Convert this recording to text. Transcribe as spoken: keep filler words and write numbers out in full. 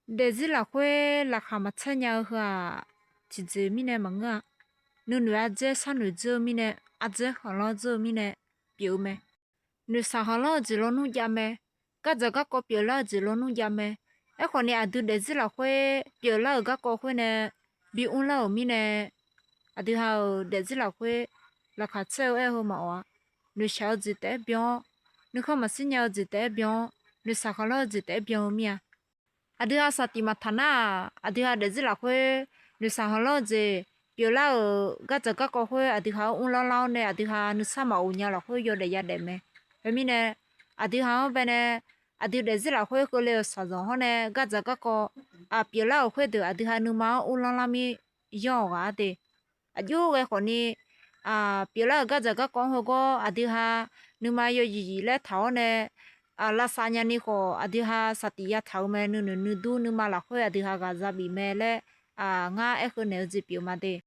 Daefzir lafkhoer laqkhaq maqtser nya-eu heu-aq, tiqjeq mirnae maqngeur-a. Nuinoeq ardzaer sharnoeq dzeur-eu mirnae, ardzaer khanqlanr dzeur-eu mirnae pyeuf-eu mae. Noeqshaq khanqlanr-eu jeq lawnmr jav mae. Gardzaq garkawv pyeuflar-eu jeq lawnmr jav mae. Aerkhawf ni aqdui daefzir lafkhoer pyeuflar-euq garkawv khoer nae bi mrlar-euq mirnae, aqdui ha-euq daefzir lafkhoer laqkhaq tser-eu aer-eu heu maqawf-a. Noeqshaq-eu jeq taef-aer byan-awr, nuikhanr maqshir nya-eu jeq taef-aer byan-awr, noeqshaq khanqlanr-eu jeq taef-aer byan-eu mir-a. Aqdui ha saqtiq maqtaq nar-aq, aqdui ha daefzir lafkhoer noeqshaq khanqlanr-eu jeq pyeuflar-euq gardzaq garkawv khoer aqdui ha-anr mrlar lar-awr nae, aqdui ha nuisar maqof nya lafkhoer yawdaef yadaef mae. Khoermirnae, aqdui ha-anr baenae aqdui daefzir lafkhoer keuvle-euq shaqzanq hawr nae gardzaq garkawv pyeuflar-euq khoerdeuq aqdui ha nuima-anr uvlanr lar mir yanr-awq ghaq-ar de. Aqjox ghae khawf ni pyeuflar-euq gardzaq garkawv-anr heugar aqdui ha nuima yawzif zif laer taq-awr nae, lavsav nyani khawf aqdui ha saqtiq yataq-eu mae. Nuinoeq nuidur nuima lafkhoer aqdui ha ghaq za bif mae laer ngar aer heu naeq-eu jeq pyeuf ma de.